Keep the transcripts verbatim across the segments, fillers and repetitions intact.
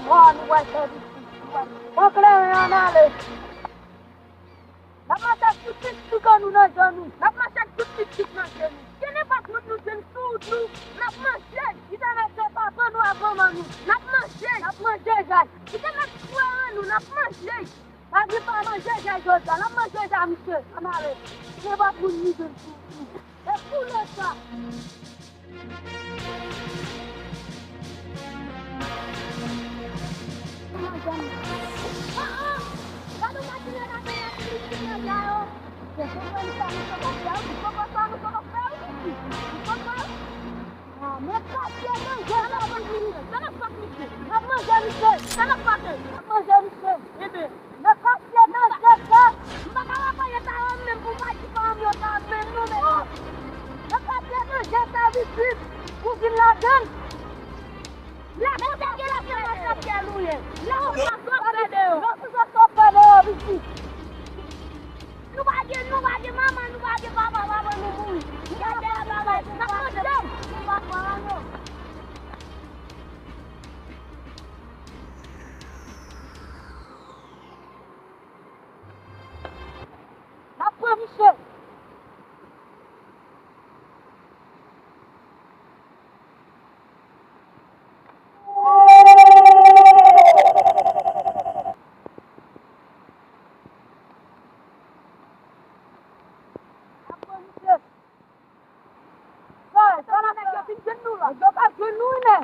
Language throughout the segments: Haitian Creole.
Mò, nou wè sèvis. Pran kleren an ale. N ap mache ak tout pitit an nou nan je nou. N ap mache ak tout pitit nan je nou. Gen nenpòt moun nou jwenn sou wout nou, n ap manje. Kite mèt se papa nou ak manman nou. N ap manje. N ap manje jay. Kite mèt frè an nou, n ap manje. Pa gen pa manje jay jodi a. N ap manje jay misye. Ann ale. Gen nenpòt moun nou jwenn sou wout nou. E pou leta. Gade yon matinal la gen yon plis ki nan jay yo. Se konprann sa nou sot ap fè wi. Konprann sa nou sot ap fè wi. Konprann? Ah, men katye manje sa pa fini. Sa n ap fè misye? N ap manje misye. Sa n ap fè? N ap manje misye. Ebyen, nan katye manje sa, m pa ka wè kòlye sa yo menm pou m pa di pa m yo sa menm non, men nan katye manje sa, vizit, pou vin ladan l. Ladan l gen ladan l, nou ye. Lè w pa sòfè deyò. Lè w sou sòfè deyò, vizit. Nou pa gen, nou pa gen manman, nou pa gen papa, papa nou mouri. Nou pa gen papa, n ap manje. Nou pa pran non. N ap pran misye. N ap pran misye. Sa, sa la nèg yo vin jwenn nou la. Nèg yo pa jwenn nou wi, men.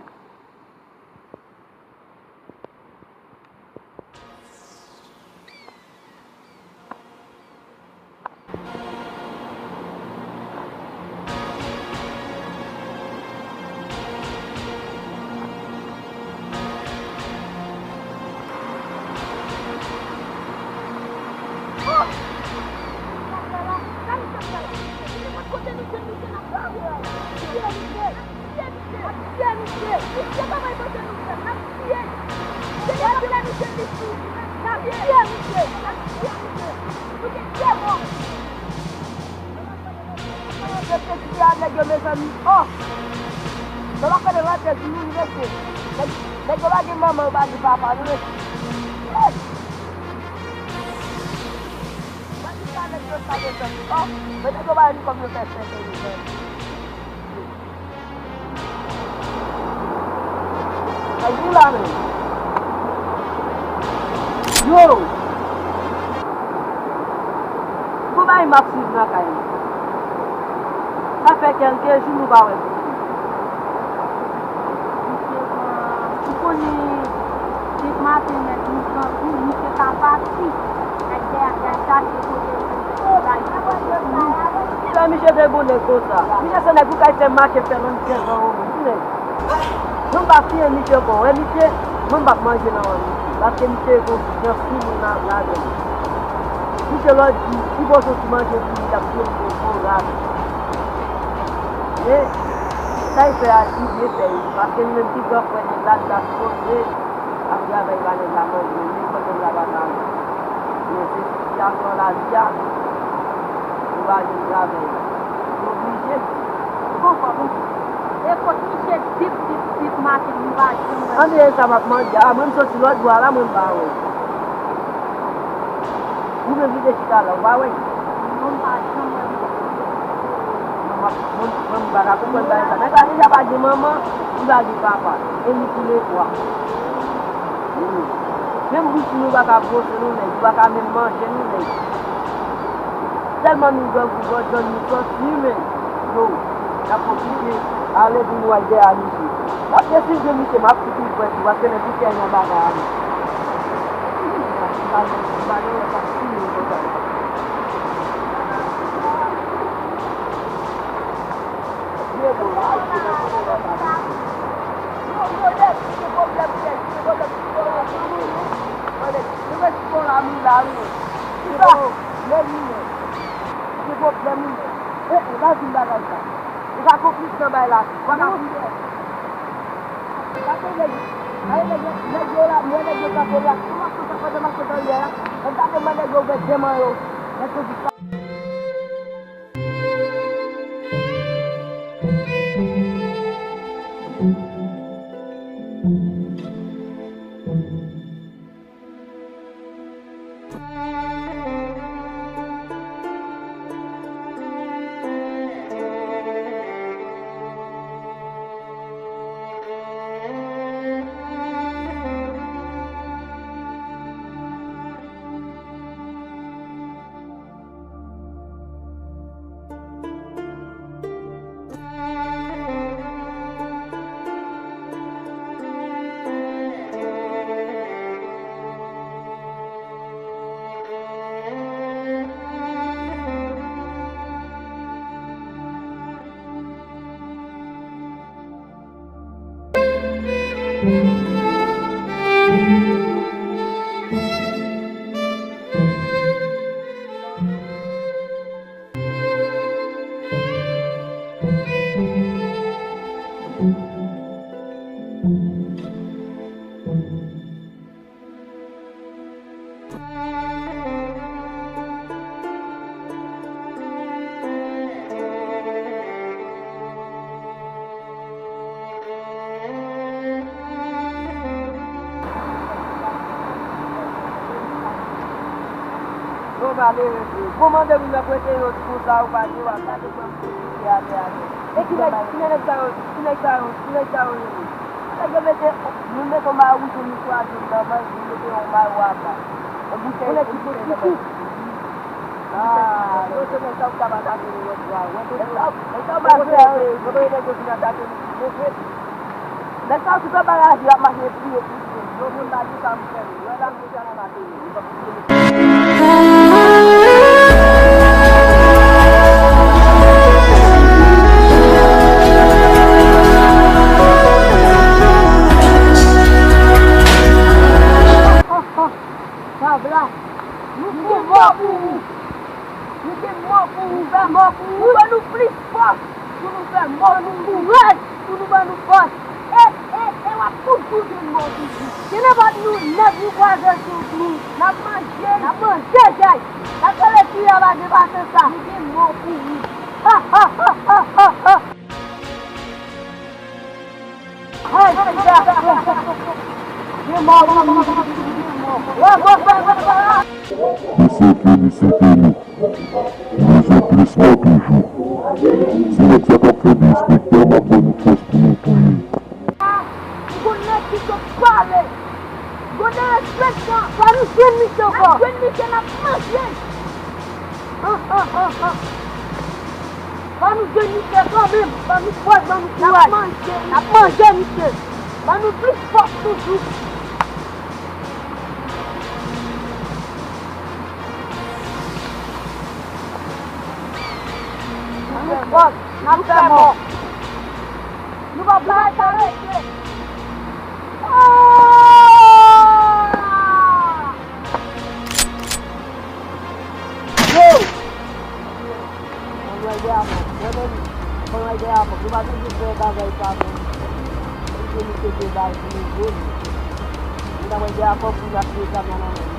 Nèg yo, mezanmi, oh! Lè w ap gade lantè sou nou, li rete. Nèg, nèg yo pa gen manman, yo pa gen papa, nou rete. Hey! Gade sa nèg yo sa, mezanmi, oh! Men nèg yo pa gen kòb yo fè fè, mezanmi. Nèg vin la menm. Yo! Gon bagay m ap swiv nan kay la. Sa fè kèlke jou nou pa wè misye. Misye pran, ou konnen, depi maten nèg nou pran kou, misye ka pati. Nèg dèyè a chache kote l. Sa misye te gon nèg konsa. Misye se nèg ou kay fè mache fè menm kenz an, ou menm. Ki nèg? Mwen m pa fiyen misye ankò. Wè misye, mwen m p ap manje nan men misye. Paske misye gon jan fi moun nan ladan l. Misye lòt jou, si bon soti manje pou li, l ap jwenn yon bon ras. Men, sa l fè a, li byen fè wi. Paske li menm ki gran frè nèg la, li ta sipoze ap travay ba nèg la manje, men fòk nèg la pa ka ale. Men se sitiyasyon lavi a, nou pa jwenn travay. Nou oblije. Bon, bon, bon. E kot misye dip, dip, dip maten, nou pa janm wè. An dèyè sa m ap mande a, mwen m soti lòt bò a la, mwen m pa wè. Ou menm ki te chita la, ou pa wè? Non, m pa janm wè misye. Mwen, mwen, mwen m pa ka konprann bagay sa. Nèg la deja pa gen manman, li pa gen papa. E li pou lefwa. Wi. Menm bouch nou pa ka bwose nou, nèg. Nou pa ka menm manje nou, nèg. Tèlman nou grangou, bò zòn nou sòti, men. Yo, n ap pwofite ale pou nou al dèyè misye. Paske si m jwenn misye, m ap fout li pwès tou, paske nèg ou tèlman bagay a, men. Ki pwoblèm ou menm? E, e, pa di m bagay sa. Ou ka konplis nan bagay la. Ou pa ka konplis. Gade nèg, gade nèg, nèg yo la, mwen nèg yo kanpe la. Kòman se sa fè de mache dèyè a? Mwen gade mwen nèg yo ouvè de men yo. Nèg yo di sa. Bon, malere vre. Kòman de moun nan prete yon ti konsa ou pa di w ap gade kòm se pike atè atè. E ki nèg, ki nèg sa yo, ki nèg sa yo, ki nèg sa yo rele? Nèg yo mete, nou mete yon mayo wouj, nou swazi nan manje, nou mete yon mayo aba. Yon boutèy, yon boutèy nan manje. Ah, yo se nèg sa ou t ap atake nou lòt fwa. Nèg sa, nèg sa ou pa vle, yo voye nèg yo vin atake nou. Nèg sa ou tout anba raje, y ap mache epi yo pouse. Yo vin ba nou sa m fè nou. Yo la, nou fè nou atake nou. Pavla, nou gen mò pou ou. Nou gen mò pou ou. Nou fè mò pou ou. Ou ban nou plis fòs pou nou fè mò pou ou. Kouraj pou nou ban nou fòs. E, e, e w ap toujou jwenn mò pou ou. Gen nenpòt nou nèg nou kwaze sou nou. N ap manje. N ap manje jay. N ap fè lespri a pa gen pasyans la. Nou gen mò pou ou. Ha, ha, ha, ha, ha, ha. Hey, ti gason. Gen mò pou ou. Wè, wè, wè, wè, wè. Mesye Feli, se Feli. Nou bezwen plis mò toujou. Se nèg sa k ap fè derespekte a, m ap ban nou fòs pou nou touye. Gon nèg ki sot pale. Gon derespektan. Fò nou jwenn misye ankò. N ap jwenn misye, n ap manje. An, an, an, an. Fò nou jwenn misye kanmenm. Ban nou fòs, ban nou kouraj. N ap manje, n ap manje misye. Ban nou plis fòs toujou. Ban nou fòs, n ap fè mò. Nou p ap lage. Ah! Yo! Manmay dèyè a fò. Mwen menm, manmay dèyè a fò. Nou pa bezwen fè bagay sa non. Misye, misye te bay pou nou jwe. Nou ta pral dèyè a fò pou n ap jwe zam nan nan men nou.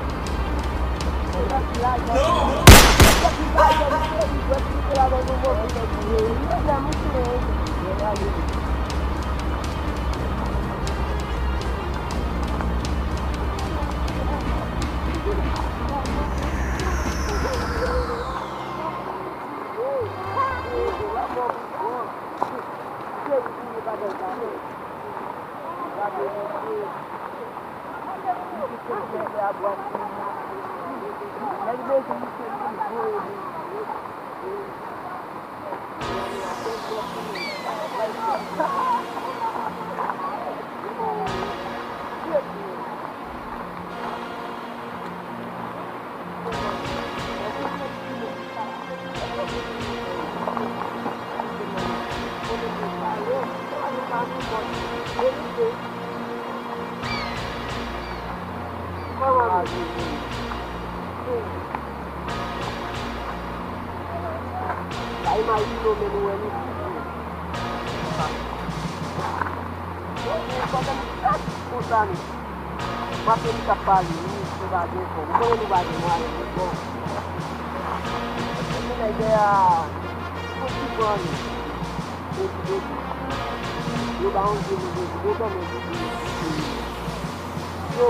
Sa imajine w, men nou wè nou fou. Yo, men pandan m fèt konsa, men. Paske nou t ap pale, wi, nou pa gen fòm. Ou konnen nou pa gen mwayen, men bon. Epi nèg dèyè a, fò ti pran li. Epi, epi, yo ba yon je nou de, yo ban nou de, de, de, yo,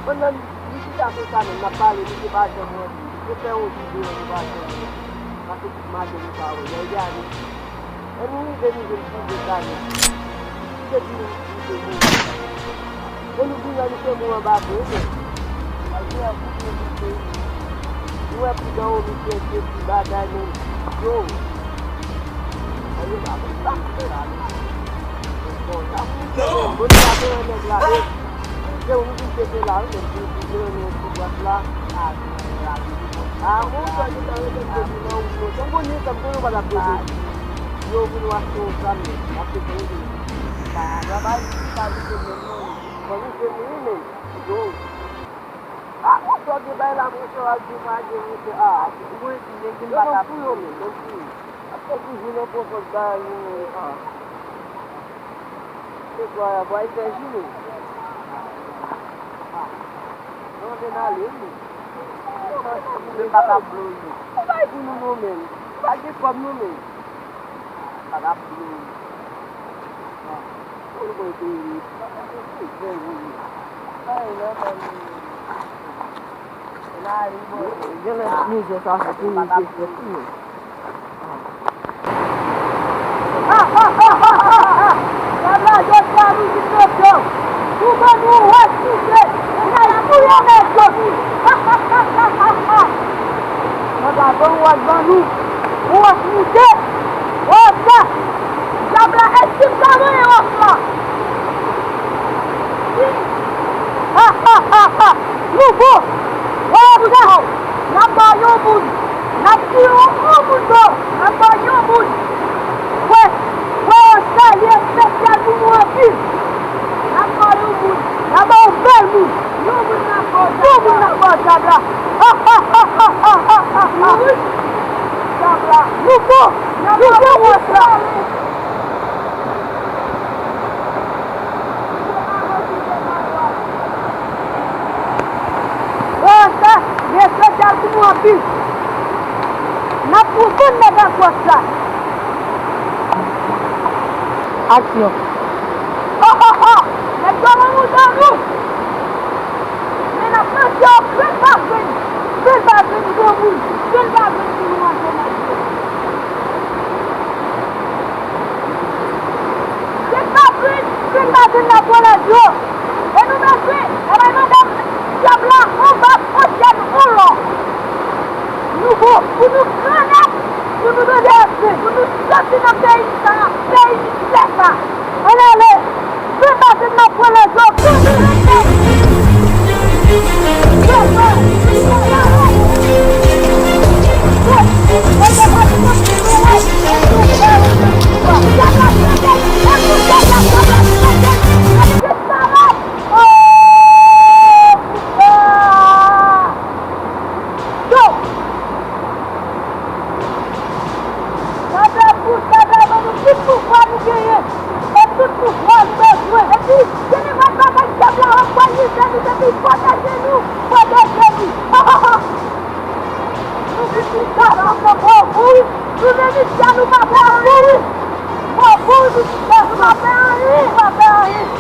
pandan li chita konsa menm, n ap pale, misye pa janm rantre. Misye fè yon jou deyò, nou pa janm wè. Paske tout maten nou pa wè. Lè l gade, lè nou rive, nou jwenn plizyè kanèt. Misye di nou, misye mouri. Lè nou vin wè, misye mouri anba vre, men. Misye an koute, misye. Nou wè pridan yo, misye, se ti bagay, men. Yo. Ann, yo pa konn sa k fè la, men. Bon, sa pou misye, men. Bon, nou pa gen nèg la, men. Se ou ki te la, wi, men si ou te nan yon ti bwat la. A, bon, sa ki ta rete nan ou, non. Tankou ni tankou yo pa ta pote. Yo vin achte yon zam, men. Achte yon zam. Travay ki kalite menm non. Mwen, mwen, mwen, mwen, mwen. Yo. Ah, ou sòt de bay la, monchè, w ap di w pa gen, monchè. Ah, mwen, mwen, mwen, mwen, mwen, mwen, mwen, ap fè toujou nan pwofòs bagay nou menm, ah. Se kwa ya, bwa, e fè jou menm. Ah. Non, men ale, wi. Ou pa ka bloze. Ou bay pou nou, non, menm. Pa gen kòb, non, menm. Pa ka bloze. Ah. Ou konn peye li. Ay, non, menm. Genlè mizè sa se pou li te fèt wi. Sa la jodi a nou vin nan blan. Nou ban nou wòch nou se. Genlè touye nèg yo. Mwen pa ban wòch ban nou. Wòch nou se. Wòch sa. Dyab la, èske m ka voye wòch la? Ha, ha, ha, ha! Louko! Wè sa! N ap ba yon moun! N ap tiye yon, yon moun non! N ap ba yon moun! Wè! Wè sa! Li espesyal pou nou anpil! N ap ba yon moun! N ap ba yon bèl moun! Yon moun n ap ba w dyab la! Ha, ha, ha, ha! Dyab la! Louko! Louko wè sa! Wè sa, li espesyal pou nou anpil. N ap pran tout nèg ak wòch la. Aksyon. Oh, oh, oh! Nèg yo nan mouda nou! Men n ap mande w, grenn pa grenn, grenn pa grenn granmoun, grenn pa grenn ti nou antre nan dlo. Grenn pa grenn, grenn pa grenn n ap pran nan dlo. E nou bezwen, e bay madanm dyab la, on bak, on chèn, on lò. Nou bon, pou nou gran nèt, pou nou tande, pou nou soti nan peyi sa, peyi mizè sa. Ann ale! Vin pase m ap pran lèzò. Gade pou sa, gade ban nou tout pouvwa nou genyen. E tout pouvwa nou bezwen. Epi, gen nenpòt bagay dyab la ap pral rive nou depi pwoteje nou, pwoteje nou. Nou vin pita sa, nou pran pou wi. Nou vin pita, nou pa pran pou wi. Pran pou wi, nou pita, nou pa pran anyen, pa pran anyen.